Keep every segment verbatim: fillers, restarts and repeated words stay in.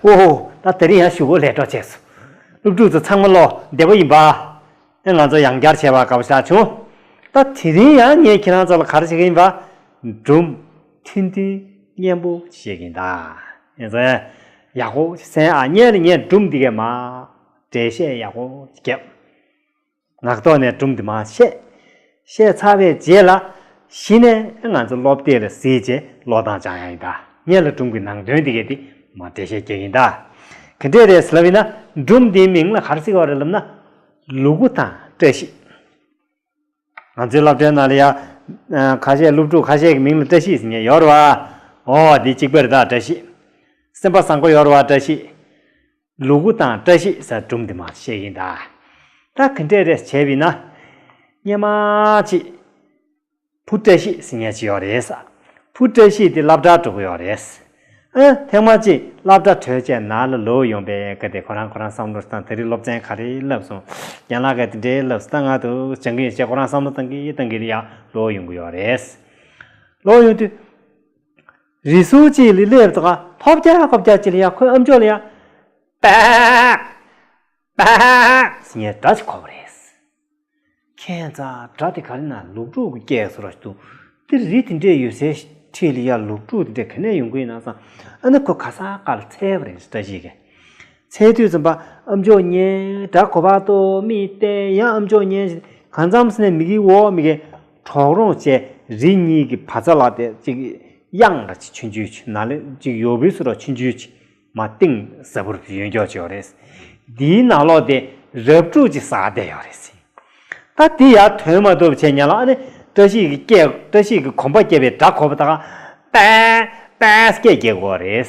ཨོ། ད་དེ་རིང་ཡང་གཞུག་གུ་ལས་གྲོགས་བྱས་སོང་། སློབ་ཕྲུག་ཚོ་ཚང་མ་བློ་བདེ་པོ་ཡིན་པ། ཨེ་ང་ཚོ་ཡང་བསྐྱར་བྱས་པ་དགའ་པོ་ཞེ་དྲག་བྱུང་། ད་དེ་རིང་ཡང་ངས་ཁྱེད་རང་ཚོ་ལ་ག་རེ་བྱེད་ཀྱི་ཡིན་པ། སྒྲུང་ཐུང་ཐུང་སྙན་པོ་བཤད་ཀྱི་ཡིན་ད། ཡིན་ཙང་ཡག་པོ་གསན་ཨ། སྔོན་ལ་ངས་སྒྲུང་འདི་གས་མ་འགྲེལ་བཤད་ཡག་པོ་བརྒྱབ། ངག་ཐོག་ནས་སྒྲུང་འདི་མར་བཤད། བཤད་ཚར་བའི་རྗེས་ལ་གཞི་ནས་ང་ཚོ་སློབ་དེབ་ལ་གཟིགས་བྱས་ཀློག་སྟངས་སྦྱང་ཡ་ཡིན་ད། སྔོན་ལ་སྒྲུང་གི་ནང་དོན་འདི་གས་དེ་མར་འགྲེལ་བཤད་རྒྱག་གི་ཡིན་ད། ག་འདྲས་རེད་ལབ་ཡིན་ན། སྒྲུང་འདིའི་མིང་ལ་ག་རེ་ཟེར་གྱི་ཡོད་རེད་ལབ་ན། ལུ་གུ་དང་བཀྲ་ཤིས། ང་ཚོའི་སློབ་གྲྭའི་ནང་ལ་ཡ། ཨ། ཁ་ཤས་སློབ་ཕྲུག་ཁ་ཤས་ཀྱི་མིང་ལ་བཀྲ་ཤིས་ཟེར་མཁན་ཡོད་རེད་བ། ཨོ་འདི་གཅིག་པ་རེད་ད་བཀྲ་ཤིས། སེམས་པ་བཟང་པོ་ཡོད་རེད་བ་བཀྲ་ཤིས། ལུ་གུ་དང་བཀྲ་ཤིས་ཟེར་སྒྲུང་འདི་མར་བཤད་ཀྱི་ཡིན་ད། ད་ག་འདྲས་རེད་བྱས་པ་ཡིན་ན། སྔོན་མ་ཅིག་བུ་བཀྲ་ཤིས་ཟེར་མཁན་ཅིག་ཡོད་རེད་ས། བུ་བཀྲ་ཤིས་དེ་སློབ་གྲྭར་འགྲོ་གི་ཡོད་རེད། ཨ། ཐེངས་མ་གཅིག་སློབ་གྲྭ་གྲོལ་བྱས་ནང་ལ་ལོག་ཡོང་པའི་སྐབས་དེ་ཁོ་རང་ཁོ་རང་བསམ་བློ་བཏང་། དེ་རིང་སློབ་ཚན་ག་རེ་བསླབས་སོང་། རྒན་ལགས་ཀྱིས་དེ་འདྲའི་བསླབས་སོང་། ད་ང་དུ་སྦྱང་གི་ཡིན་ཞེས་ཁོ་རང་བསམ་བློ་བཏང་གི་བཏང་གི་རེད། ཡང་ལོག་ཡོང་གི་ཡོད་རེད། ལོག་ཡོང་དུས། རི་སུལ་གཅིག་ལ་སླེབས་དུས་ཁ་ལྷོབ་རྒྱག་ལྷོབ་རྒྱག་ཅིག་ལ་ཡ་ཁོའི་ཨམ་ཅོག་ལ་ཡ། པཱ། པཱ། ཟེར་མཁན་སྒྲ་ཅིག་གོ་བ་རེད། ཁྱད་མཚར། སྒྲ་དེ་ག་རེ་ན་ལུག་ཕྲུག་གི་སྐད་བཟོ་འདྲ་ཞིག་འདུག་དེ་རི་དེ་འདྲའི་ཡོད་སའི་འཁྲིས་ལ་ཡ་ལུག་ཕྲུག་དེ་འདྲ་ག་ནས་ཡོང་གི་ཡིན་ན་བསམ། ཨ་ནི་ཁོ་ག་ས་ག་ལ་འཚོལ་བ་རེད། བཀྲ་ཤིས་ཀྱིས་འཚོལ་དུས་ཙམ་པ་ཨམ་ཅོག་ཉན། སྒྲ་གོ་བ་ཏོག་མིག་བལྟས། ཡང་ཨམ་ཅོག་ཉན། གང་འཚམ་ཟེར་ནས་མིག་གིས་འོ་མིག་གིས་གྲོག་རོང་བྱས། རི་གཉིས་ཀྱི་བར་མཚམས་ལ་དེ་གཅིག་གཡང་འདྲ་ཅིག་ཆུང་ཆུང་ཅིག་ནང་ལ་གཅིག་ཡོ་བུ་སུ་རོ་ཆུང་ཆུང་ཅིག་མ་གཏིང་ཟབ་པོར་ཡོད་མཁན་ཅིག་ཡོད་རེད། འདིའི་ནང་ལོགས་དེ་རབ་ཕྲུག་ཅིག་ཟགས་བསྡད་ཡོད་རེད། ད་དེ་ཡར་ཐོན་མ་ཐུབ་བྱས་ཉལ་ལ། ཨ་ནི་བཀྲ་ཤིས་ཀྱི་སྐད། བཀྲ་ཤིས་ཀྱི་གོམ་པ་བརྒྱབ་པའི་སྒྲ་གོ་བ་ད་ག་པཱ་པཱ་སྐད་རྒྱག་གི་ཡོད་རེད།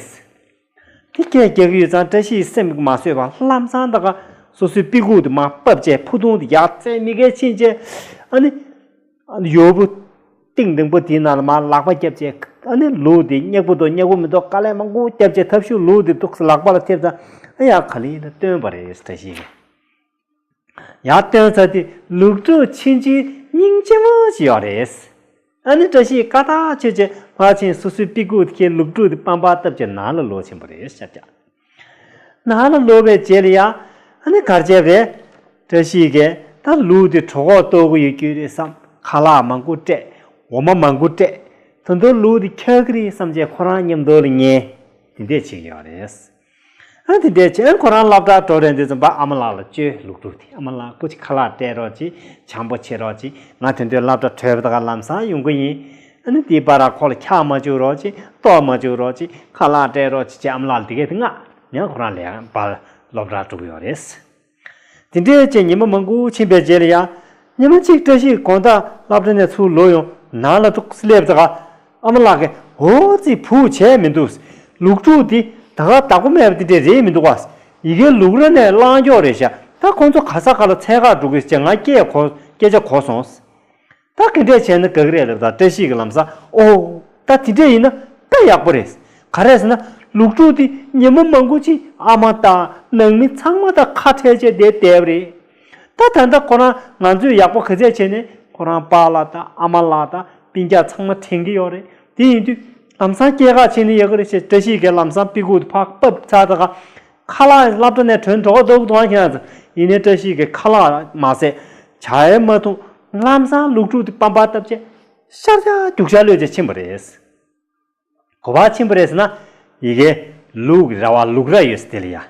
དེ་སྐད་རྒྱག་གི་ཡོད་ཙང་བཀྲ་ཤིས་སེམས་མ་བཟོད་པར་ལམ་སང་ད་ག་སོ་སོའི་པི་ཀུ་དེ་མར་ཕབ་བྱས་ཕུ་ཐུང་དེ་ཡར་བཙལ་མི་གའི་ཕྱིན་བྱས། ཨ་ནི། ཨ་ནི་ཡོ་བུ་ཏིང་ལྡིང་པོ་དེའི་ནང་ལ་མར་ལག་པ་བརྒྱབ་བྱས། ཨ་ནི་ལུག་དེ་སྙེག་པོ་འདུག་སྙེག་པོ་མི་འདུག་དཀའ་ལས་མང་པོ་བརྒྱབ་བྱས་ཐབས་ཤུགས་ལུག་དེ་འདུག་ལག་པ་ལ་ཐེབས་ཙང་། ཨ་ཡ་ག་ལེ་ལ་བཏོན་པ་རེད། བཀྲ་ཤིས་ཀྱིས་ཡར་བཏོན་ཚར་དུས་ལུག་ཕྲུག་ཆུང་ཆུང་སྙིང་རྗེ་མོ་ཞིག་ཡོད་རེད། ཨ་ནི་བཀྲ་ཤིས་ཀ་ཐག་ཆོད་བྱས་ཕར་ཕྱིན་སོ་སོའི་པི་ཀུ་དེ་ཁྱེར། ལུག་ཕྲུག་དེ་པམ་པར་བཏབ་བྱས་ནང་ལ་ལོག་ཕྱིན་པ་རེད་ཤག་ནང་ལ་ལོག་པའི་རྗེས་ལ་ཡ། ཨ་ནི་ག་རེ་བྱས་པ་རེད། བཀྲ་ཤིས་ཀྱིས་ད་ལུག་དེ་གྲོད་ཁོག་ལྟོགས་ཀྱི་ཡོད་རྒྱུ་རེད་བསམ། ཁ་ལག་མང་པོ་སྤྲད། འོ་མ་མང་པོ་སྤྲད། ད་དུང་ལུག་དེ་འཁྱག་གི་རེད་བསམ་བྱས་ཁོ་རང་མཉམ་དུ་ལ་ཉལ། དེ་འདྲས་བྱེད་ཀྱི་ཡོད་རེད། ཨ་དེ་འདྲས་བྱས་ཁོ་རང་སློབ་གྲྭར་འགྲོ་རན་དུས་ཙམ་པ་ཨ་མ་ལགས་ལ་བཅོལ། ལུག་ཕྲུག་དེ་ཨ་མ་ལགས་སྐུ་མཁྱེན། ཁ་ལག་སྤྲད་རོགས་གྱིས། བྱམས་པོ་བྱེད་རོགས་གྱིས། ང་དེ་དུས་སློབ་གྲྭ་གྲོལ་བ་ད་ག་ལམ་སང་ཡོང་གི་ཡིན། ཨ་ནི་དེའི་བར་ལ་ཁོ་ལ་འཁྱག་མ་བཅུག་རོགས་གྱིས། ལྟོགས་མ་བཅུག་རོགས་གྱིས། ཁ་ལག་སྤྲད་རོགས་གྱིས་བྱས་ཨ་མ་ལགས་འདི་གས་དེ་ང་ཡང་ཁོ་རང་ལ་ཡང་བར་སློབ་གྲྭར་འགྲོ་གི་ཡོད་རེད། དེ་འདྲའི་ཅིག་ཉི་མ་མང་པོ་ཕྱིན་པའི་རྗེས་ལ་ཡ། ཉི་མ་གཅིག་བཀྲ་ཤིས་དགོང་དག་སློབ་གྲྭ་ནས་ཚུར་ལོག་ཡོང་། ནང་ལ་འདུག་སླེབས་ཙང་ཨ་མ་ལགས་ཀྱིས། འོ་ཙི་བུ་བྱས་མི་འདུག་ལུག་ཕྲུག་འདི་ད་ག་བདག་པོ་མེད་པ་འདི་འདྲས་རེད་མི་འདུག་ག་ཡི་གེ་ལུག་ར་ནས་བླངས་འགྱོག་རེད་ཤག་ད་ཁོང་ཚོ་ག་ས་ག་ལ་འཚོལ་གར་འགྲོ་གི་ཟེར་ང་སྐད་གོ་སྐད་ཆ་གོ་སོང་། ད་ག་འདྲས་བྱས་ན་དགའ་གི་རེད་ལབ་ད་བཀྲ་ཤིས་ཀྱིས་ལམ་སང་། ཨོ། ད་དེ་འདྲས་ཡིན་ན་ད་ཡག་པོ་རེད། ག་རེ་ཟེར་ན་ལུག་ཕྲུག་དེ་ཉི་མ་མང་པོ་ཅིག་ཨ་མ་དང་ནང་མི་ཚང་མ་དང་ཁ་བྲལ་བྱས་བསྡད་བསྡད་པ་རེད། ད་ད་ལྟ་ཁོ་རང་ང་ཚོས་ཡག་པོ་ག་ཚད་བྱས་ནས་ཁོ་རང་པཱ་ལགས་དང་ཨ་མ་ལགས་དང་སྤུན་ཀྱག་ཚང་མ་དྲན་གྱི་ཡོད་རེད། དེ་ཡིན་དུས་ལམ་སང་སྐྱེལ་ག་ཕྱིན་ན་ཡག་གི་རེད་ཞེས་བཀྲ་ཤིས་ཀྱིས་ལམ་སང་པི་ཀུ་དེ་ཕར་ཕབ་ཚར་ད་ག་ཁ་ལག་སློབ་གྲྭ་ནས་ཐོན་འགྲོ་གི་འདུག་འདུག་ཁྱེད་རང་ཚོ། ཡིན་ནའི་བཀྲ་ཤིས་ཀྱིས་ཁ་ལག་མ་ཟས། ཇ་ཡང་མ་འཐུང་། ལམ་སང་ལུག་ཕྲུག་དེ་པམ་པར་བཏབ་བྱས་ཤར་ཤར་རྒྱུག་ཤར་གློད་བྱས་ཕྱིན་པ་རེད། ག་པར་ཕྱིན་པ་རེད་ཟེར་ན། ཡི་གེ་ལུག་ར་བ་ལུག་ར་ཡོད་ས་དེ་ལ་ཡ། རེད་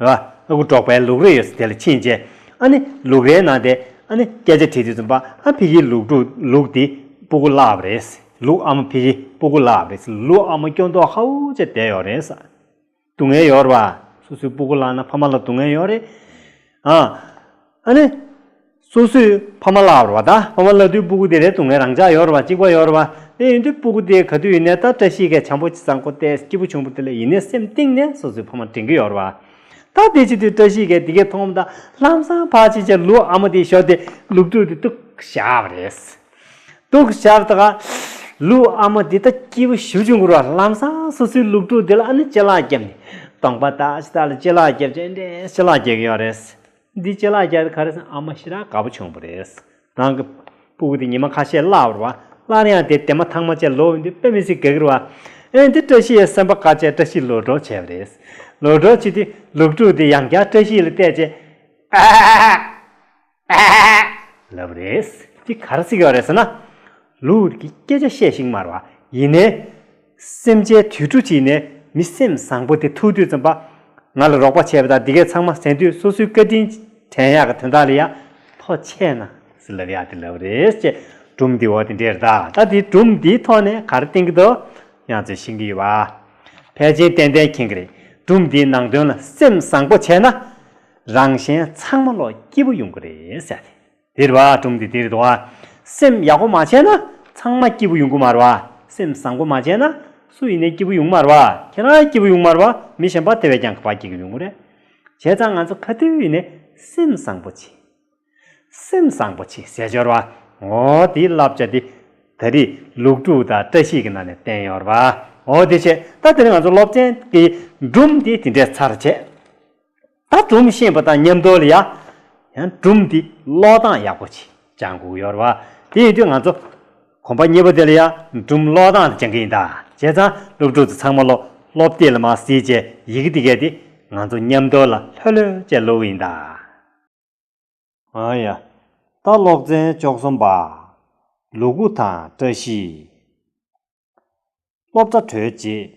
བ། ཨ་ཁུ་འབྲོག་པའི་ལུག་ར་ཡོད་ས་དེ་ལ་ཕྱིན་བྱས། ཨ་ནི་ལུག་རའི་ནང་དེ་ཨ་ནི་སྐད་ཆ་དྲིས་དུས་ཙམ་པ། ཨ་ཕ་གིའི་ལུག་ཕྲུག་ལུག་དེ་སྤུ་གུ་བརླགས་པ་རེད། ལུག་ཨ་མ་ཕ་གི་སྤུ་གུ་བརླགས་པ་རེད། ལུག་ཨ་མ་སྐྱོ་མདོག་ཁ་པོ་བྱས་བསྡད་ཡོད་རེད་ས། སྡུག་བསྔལ་ཡོད་རེད་བ། སོ་སོའི་སྤུ་གུ་བརླགས་ན་ཕ་མ་ལ་སྡུག་བསྔལ་ཡོད་རེད། ཨ། ཨ་ནི། སོ་སོའི་ཕ་མ་བརླགས་པ་རེད་བ། ད་ཕ་མ་བརླགས་དུས་སྤུ་གུ་དེ་རེད་སྡུག་བསྔལ་རང་འཇགས་ཡོད་རེད་བ། གཅིག་པ་ཡོད་རེད་བ། དེ་ཡིན་དུས་སྤུ་གུ་དེ་ག་དུས་ཡིན་ནའི་ད་བཀྲ་ཤིས་ཀྱིས་བྱམས་པོ་བཟང་པོ་བལྟས་སྐྱིད་པོ་བྱུང་བ་དེ་ལ་ཡིན་ནའི་སེམས་གཏིང་ནས་སོ་སོའི་ཕ་མ་དྲན་གྱི་ཡོད་རེད་བ། ད་དེ་བྱེད་དུས་བཀྲ་ཤིས་ཀྱིས་དེ་གས་མཐོང་བ་དང་ལམ་སང་ཕར་ཕྱིན་བྱས་ལུག་ཨ་མ་དེའི་ཞོར་དེ་ལུག་ཕྲུག་དེ་གཏུག་བཞག་པ་རེད། གཏུག་བཞག་ད་ག་ལུག་ཨ་མ་དེ་ད་སྐྱིད་པོ་ཞེ་པོ་བྱུང་གི་རེད་བ། ལམ་སང་སོ་སོའི་ལུག་ཕྲུག་དེ་ལ་ཨ་ནི་ཅ་ལག་བརྒྱབ་ནས་གདོང་པ་ད་ཅི་ད་ལ་ཅ་ལག་བརྒྱབ་བྱས་འདྲེ་ཅ་ལག་རྒྱག་གི་ཡོད་རེད། འདི་ཅ་ལག་རྒྱག་ག་རེ་ཟེར་ན་ཨ་མ་ཞེ་དྲག་དགའ་པོ་བྱུང་བ་རེད། རང་གི་སྤུ་གུ་དེ་ཉི་མ་ཁ་ཤས་བརླགས་པ་རེད་བ། སླར་ཡང་དེ་དེ་མ་ཐང་མ་བྱས་ལོག་ཡོང་དུས་དཔེ་མི་སྲིད་དགའ་གི་རེད་བ། ཨེ་འདི་བཀྲ་ཤིས་སེམས་པ་དགའ་བྱས་བཀྲ་ཤིས་ལོ་འགྲོ་བྱས་པ་རེད། ལོ་འགྲོ་བྱེད་དུས་ལུག་ཕྲུག་དེ་ཡང་བསྐྱར་བཀྲ་ཤིས་ལ་བལྟས་བྱས། ཨ་ཨ་ལབ་རེད། འདི་ག་རེ་ཟེར་གྱི་ཡོད་རེད་ཟེར་ན། ལུག་གི་སྐད་ཆ་བཤད་ཤེས་ཀྱི་མ་རེད་བ། ཡིན་ནའི། སེམས་ཅན་དུད་འགྲོ་ཅིག་ནས་མི་སེམས་བཟང་པོ་དེ་ཐུག་དུས་ཙམ་པ། ང་ལ་རོགས་པ་བྱས་པ་དང་འདི་གས་ཚང་མ་ཟིན་དུས་སོ་སོའི་བཀའ་དྲིན་དྲན་ཡག་གི་དོན་དག་ལ་ཡ། ཐོག་ཆད་ན་ཟེར་ལབ་ཡག་དེ་ལབ་རེད་ཅེས་སྒྲུང་འདི་འོ་དེ་འདྲས་རེད་ད། ད་དེ་སྒྲུང་འདིའི་ཐོག་ནས་ག་རེ་བསྟན་གྱི་འདུག་ཡང་ཚོས་ཤེས་ཀྱི་ཡོད་པ། ཕལ་ཆེར་ཏན་ཏན་མཁྱེན་གྱི་རེད། སྒྲུང་འདིའི་ནང་དོན་ལ་སེམས་བཟང་པོ་བྱས་ན། རང་གཞན་ཚང་མ་ལོ་སྐྱིད་པོ་ཡོང་གི་རེད་ཟེར་ཏེ། དེ་རེད་བ། སྒྲུང་འདི་དེ་རེད་དོ། སེམས་ཡག་པོ་མ་བྱས་ན་ཚང་མ་སྐྱིད་པོ་ཡོང་གི་མ་རེད་བ། སེམས་བཟང་པོ་མ་བྱས་ན་སུ་ཡིན་ནའི་སྐྱིད་པོ་ཡོང་གི་མ་རེད་བ། ཁྱེད་རང་སྐྱིད་པོ་ཡོང་གི་མ་རེད་བ། མི་གཞན་པ་དེ་བས་ཀྱང་ག་པར་སྐྱིད་པོ་ཡོང་གི་རེད། བྱས་ཙང་ང་ཚོ་ག་དུས་ཡིན་ནའི་སེམས་བཟང་པོ་བྱེད། སེམས་བཟང་པོ་བྱེད་ཟེར་ཡོད་རེད་བ། འོ་དེའི་བསླབ་བྱ་དེ་ད་རེས་ལུག་ཕྲུག་དང་བཀྲ་ཤིས་ཀྱི་ནང་ནས་བསྟན་ཡོད་རེད་བ། འོ་དེ་བྱས་ད་དེ་ནས་ང་ཚོ་སློབ་ཚན་གྱི་སྒྲུང་དེ་དེ་འདྲས་ཚར་བྱས། ད་སྒྲུང་ཤེས་པ་དང་མཉམ་དུ་ལ་ཡ། ཡང་སྒྲུང་འདི་ཀློག་སྟངས་ཡག་པོ་ཅིག་སྦྱང་དགོས་ཡོད་རེད་བ། དེ་ཡིན་དུས་ང་ཚོ་གོམ་པ་གཉིས་པ་དེ་ལ་ཡ་སྒྲུང་ཀློག་སྟངས་དེ་སྦྱང་གི་ཡིན་ད། བྱས་ཙང་སློབ་ཕྲུག་ཚོ་ཚང་མ་ལོ་སློབ་དེབ་ལ་མར་གཟིགས་བྱས་ཡི་གེ་དེ་གས་དེ་ང་ཚོ་མཉམ་དུ་ལ་ལྷོད་ལྷོད་བྱས་ཀློག་གི་ཡིན་ད། ཨ་ཡ། ད་སློབ་ཚན་བཅུ་གསུམ་པ། ལུ་གུ་དང་བཀྲ་ཤིས། སློབ་གྲྭ་གྲོལ་རྗེས།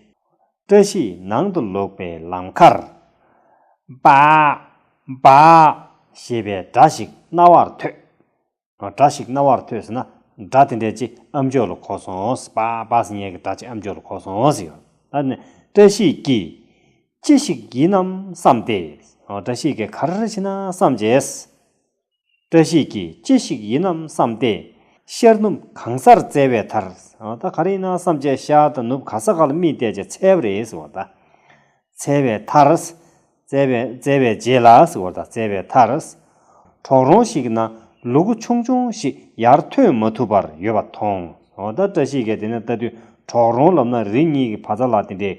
བཀྲ་ཤིས་ནང་དུ་ལོག་པའི་ལམ་ཁར། སྦ། སྦ། ཞེས་པའི་སྒྲ་ཞིག་རྣ་བར་ཐོས། སྒྲ་ཞིག་རྣ་བར་ཐོས་ཟེར་ན། སྒྲ་དེ་འདྲས་ཅིག་ཨམ་ཅོག་ལ་གོ་སོང་། སྦ་སྦ་ཟེར་མཁན་གྱི་སྒྲ་ཅིག་ཨམ་ཅོག་ལ་གོ་སོང་ཟེར་ཡོད། ད་ནི་བཀྲ་ཤིས་ཀྱིས། ཅི་ཞིག་ཡིན་ནམ་བསམ་སྟེ། བཀྲ་ཤིས་ཀྱིས་ག་རེ་བྱས་ན་བསམ་བྱས། བཀྲ་ཤིས་ཀྱིས་ཅི་ཞིག་ཡིན་ནམ་བསམ་སྟེ། ཤར་ནུབ་གང་སར་བཙལ་བའི་མཐར། ད་ག་རེ་ཡིན་ན་བསམ་བྱས་ཤར་དང་ནུབ་ག་ས་ག་ལ་མིག་བལྟས་བྱས་འཚོལ་བ་རེད་ཟེར་བ་ད། འཚོལ་བའི་མཐར། བཙལ་བའི་བཙལ་བའི་རྗེས་ལ་ཟེར་བ་ད་འཚོལ་བའི་མཐར། གྲོག་རོང་ཞིག་ན་ལུ་གུ་ཆུང་ཆུང་ཞིག་ཡར་ཐོན་མ་ཐུབ་པར་ཡོད་པ་མཐོང་། འོ་ད་བཀྲ་ཤིས་ཀྱིས་དེ་ནས་ལྟ་དུས་གྲོག་རོང་ལབ་ན་རི་གཉིས་ཀྱི་བར་མཚམས་ལ་དེ་འདྲའི་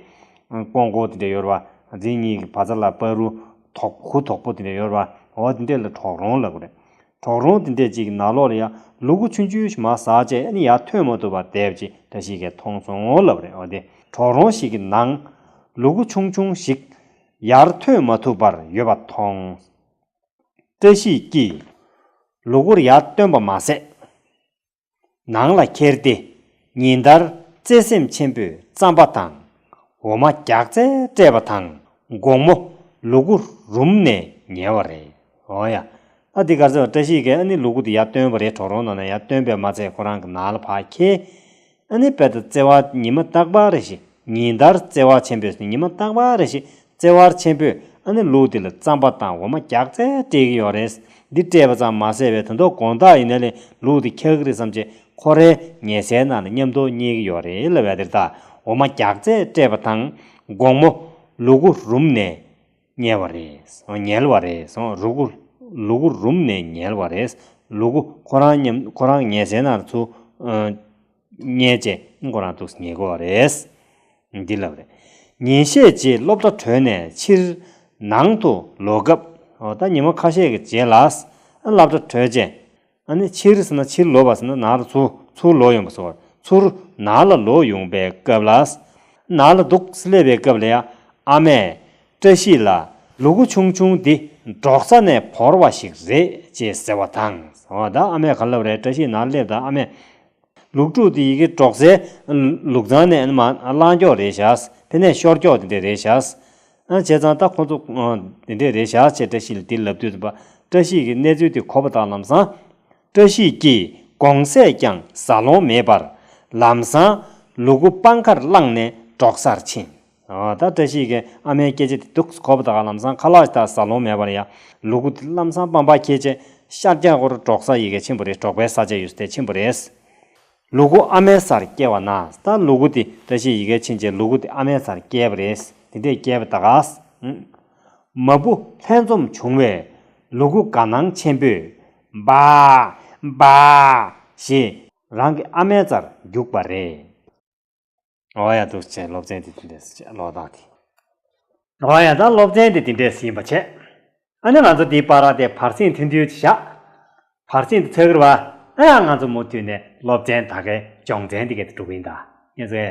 ཀོང་ཀོ་དེ་འདྲ་ཡོད་རེད་བ། རི་གཉིས་ཀྱི་བར་མཚམས་ལ་བར་རུ་དོག་གུ་དོག་པོ་དེ་འདྲ་ཡོད་རེད་བ། འོ་དེ་འདྲ་ལ་གྲོག་རོང་ལབ་དགོས་རེད། གྲོག་རོང་དེ་འདྲས་ཅིག་ནང་ལོགས་ལ་ཡང་ལུ་གུ་ཆུང་ཆུང་ཞིག་མར་ཟགས་བྱས་ཨ་ནི་ཡར་ཐོན་མ་ཐུབ་པར་བསྡད་པ་ཅིག་བཀྲ་ཤིས་ཀྱིས་མཐོང་སོང་ལབ་རེད། འོ་དེ་གྲོག་རོང་ཞིག་གི་ནང་ལུ་གུ་ཆུང་ཆུང་ཞིག་ཡར་ཐོན་མ་ཐུབ་པར་ཡོད་པ་མཐོང་། བཀྲ་ཤིས་ཀྱིས་ལུ་གུར་ཡར་བཏོན་པ་མ་ཟད། ནང་ལ་ཁྱེར་ཏེ་ཉིན་ལྟར་བརྩེ་སེམས་ཆེན་པོས་རྩམ་པ་དང་འོ་མ་རྒྱགས་ཚད་སྤྲད་པ་དང་དགོང་མོ་ལུ་གུ་རུམ་ནས་ཉལ་བ་རེད། འོ་ཡ། ཨ་འདི་ག་ཚོད་བཀྲ་ཤིས་ཀྱིས་ཨ་ནི་ལུ་གུ་དེ་ཡར་བཏོན་པ་རེད། གྲོག་རོང་ནང་ནས་ཡར་བཏོན་པས་མ་ཚད་ཁོ་རང་གི་ནང་ལ་ཕར་ཁྱེར། ཨ་ནི་དཔེ་ད་བརྩེ་བ་ཉི་མ་རྟག་པར་རེ་ཞིག་ཉིན་ལྟར་བརྩེ་བ་ཆེན་པོས་ཉི་མ་རྟག་པར་རེ་ཞིག་བརྩེ་བ་ཆེན་པོས་ཨ་ནི་ལུག་དེ་ལ་རྩམ་པ་དང་འོ་མ་རྒྱགས་ཚད་སྤྲད་ཀྱི་ཡོད་རེད། འདི་སྤྲད་པ་ཙམ་མ་ཟད་པའི་ད་དུང་དགོང་དག་ཡིན་ན་ལས་ལུག་དེ་འཁྱག་གི་རེད་བསམ་བྱས་ཁོ་རའི་ཉལ་སའི་ནང་ལ་མཉམ་དུ་གཉིད་ཀྱི་ཡོད་རེད་ལབ་ཡ་དེ་རེད་ད། འོ་མ་རྒྱགས་ཚད་སྤྲད་པ་དང་དགོང་མོ་ལུ་གུ་རུམ་ནས་ཉལ་བ་རེད། ཉལ་བ་རེད། ལུ་གུ་ལུ་གུ་རུམ་ནས་ཉལ་བ་རེད། ལུ་གུ་ཁོ་རང་མཉམ་ཁོ་རང་ཉལ་སའི་ནང་ལ་ཚུར། ཉལ་བྱས་ཁོ་རང་འདུག་སེ་ཉལ་དགོས་པ་རེད། འདི་ལབ་རེད། ཉིན་ཤས་རྗེས་སློབ་གྲྭ་གྲོལ་ནས་ཕྱིར་ནང་དུ་ལོག་སྐབས། འོ་ད་ཉི་མ་ཁ་ཤས་ཀྱི་རྗེས་ལ། ཨ་སློབ་གྲྭ་གྲོལ་རྗེས། ཨ་ནི་ཕྱིར་ཟེར་ན་ཕྱིར་ལོག་པ་ཟེར་ན་ནང་ལ་ཚུར་ཚུར་ལོག་ཡོང་བ་ཟེར་བ། ཚུར་ནང་ལ་ལོག་ཡོང་པའི་སྐབས་ལ། ནང་ལ་འདུག་སེ་སླེབས་པའི་སྐབས་ལ་ཡ། ཨ་མས་བཀྲ་ཤིས་ལ་ལུ་གུ་ཆུང་ཆུང་འདི་འབྲོག་ས་ནས་བོར་བ་ཞིག་རེད་ཅེས་ཟེར་བ་དང་། འོ་ད་ཨ་མས་ག་ལབ་རེད། བཀྲ་ཤིས་ནང་སླེབས་ད་ཨ་མས། ལུག་ཕྲུག་དེ་ཡི་གེ་འབྲོག་སའི་ལུག་ཚང་ནས་མར་བླངས་ཀྱོག་རེད་ཤག་ཕ་ནས་ཤོར་ཀྱོག་དེ་འདྲས་རེད་ཤག་ཨ་བྱས་ཙང་ད་ཁོ་ཚོ་དེ་འདྲས་རེད་ཤག་ཅེས་བཀྲ་ཤིས་ལ་དེ་ལབ་དུས་ཙམ་པ་བཀྲ་ཤིས་ཀྱིས་གནས་ཚུལ་དེ་གོ་བ་དང་ལམ་སང་། བཀྲ་ཤིས་ཀྱིས་དགོང་ཟས་ཀྱང་ཟ་ལོང་མེད་པར་ལམ་སང་ལུ་གུ་པང་ཁར་བླངས་ནས་འབྲོག་སར་ཕྱིན། ཨ་ད་བཀྲ་ཤིས་ཀྱིས་ཨ་མའི་སྐད་ཆ་དེ་འདུག་གོ་བ་དང་ལམ་སང་ཁ་ལག་ཅིག་ད་ཟ་ལོང་མེད་པར་ཡ་ལུ་གུ་དེ་ལམ་སང་པང་པར་འཁྱེར་བྱས་ཤར་རྒྱག་སྐོར་འབྲོག་ས་ཡི་གེ་ཕྱིན་པ་རེད། འབྲོག་པའི་ས་ཆ་ཡོད་ས་དེ་ཕྱིན་པ་རེད། ལུ་གུ་ཨ་མའི་སར་བསྐྱལ་བ་ན། ད་ལུ་གུ་དེ་བཀྲ་ཤིས་ཡི་གེ་ཕྱིན་བྱས་ལུ་གུ་དེ་ཨ་མའི་སར་བསྐྱལ་བ་རེད། དེ་འདྲས་བསྐྱལ་བ་ད་ག་མ་བུ་ལྷན་འཛོམས་བྱུང་བས་ལུ་གུ་དགའ་སྣང་ཆེན་པོས་འབའ་འབའ་ཞེས་རང་གི་ཨ་མའི་རྩར་རྒྱུག་པ་རེད། འོ་ཡ་འདུག་སེ་བྱས་སློབ་ཚན་དེ་དེ་འདྲས་སེ་བྱས་ཀློག་སྟངས་དེ། འོ་ཡ་ད་སློབ་ཚན་དེ་དེ་འདྲས་སེ་ཡིན་པ་བྱས། ཨ་ནི་ང་ཚོ་འདིའི་བར་དེ་བར་གསེང་ཐུང་ཐུང་ཅིག་བཞག་བར་གསེང་དེ་ཚར་གི་རེད་བ། ཨ་ཡ་ང་ཚོ་མུ་མཐུད་ནས་སློབ་ཚན་ད་གའི་སྦྱོང་ཚན་དེ་གའི་དེ་འགྲོ་གི་ཡིན་ད། ཡིན་ཟེ།